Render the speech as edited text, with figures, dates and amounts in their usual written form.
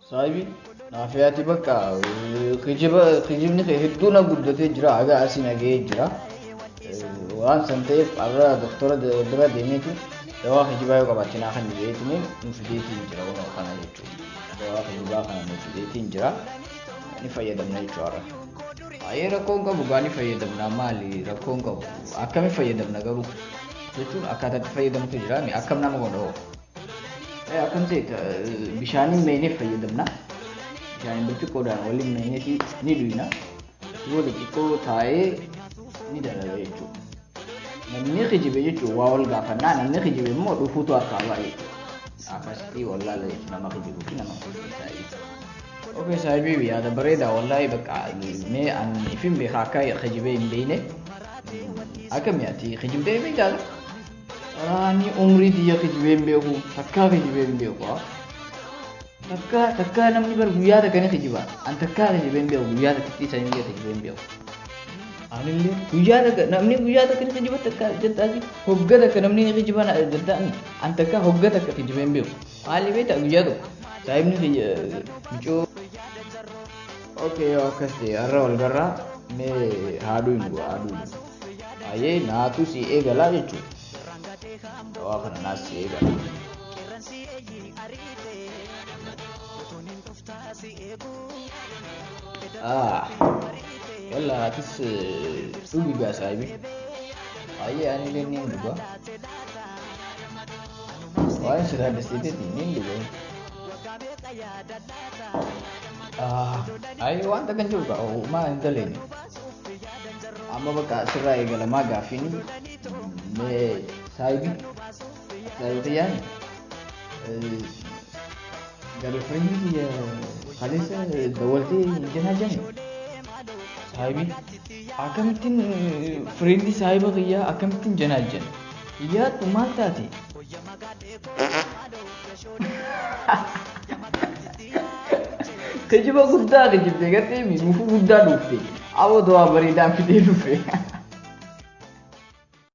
Saahibi naafiyaati bakka kijiba kijibni kee hedduu na guddatee jira haga asii na gahee jira. Waan san ta'eef har'a doktora bira deemeeti dawaa kijibaa yoo qabaatte naa kan jedheetiin nu fideetiin jira waan kana jechuudha. Dawaa kijibaa kana nu fideetiin jira. Ni fayyadamna jechuudha har'a. Baay'ee rakkoon qabu gaa ni fayyadamna maali rakkoon qabu akkami fayyadamna garuu jechuun akkaataa itti fayyadamtu jira akkam nama godha hoo. Akkam ta'e bishaaniin meenee fayyadamna. Bishaaniin birciqqoodhaan waliin meeneeti ni dhuyna. Booda xiqqoo taa'ee ni dalaga jechuudha. Namni kijibe jechuun waa wal gaafannaa namni kijibe immoo dhufuutu harkaa ba'a jechuudha. Akkasitti wallaala jechuudha nama kijibuu fi nama kijibuu taa'ee. Okay saahibii yaada bareedaa wallaahi bakka mee ani ifin beeka akka kijibee hin beekne. Akkami ati kijibdee beektaa? Ani umrii tiyya kijibee hin beeku takkaa kijibee hin beeku. Takkaa takkaa namni bar guyyaa takka ni kijiba. An takkaa kijibee hin beeku guyyaa takkitti isaanii kijibee hin beeku. Anillee guyyaa takka namni guyyaa takka ni kijiba takka jettaasi hogga takka namni ni kijiba jettaani an takka hogga takka kijibee hin beeku. Maali beektaa guyyaa tokko saahibni kiyya mucoo. Okay yoo akkas ta'e har'a wal garraa mee haaduu hin bu'a haaduu hin. Baay'ee naatu si eegalaa jechuudha. Dawaa kana naas si eegala. Ah, yalla atis dhugi gaa saahibi. Baay'ee anillee niin dhuga. Waa'ee sodaadhisteeteeti niin dhuga. Ah, ayi wanta kan jiru gaa maa hin daleene. Amma bakka asirraa eegalamaa gaaffiin mee saahibi saahibi kiyyaan girlfriendii kiyya kaleessa dawwaltee hin jenaa jenne. Saahibi akkamittiin friendii saahiba kiyyaa akkamittiin jenaa jenne. Hiyyaattu maal taate? Kijiba guddaa kijibde gartee mufuu guddaa dhuufte. Aboo dawaa bareedaan fidee dhufe.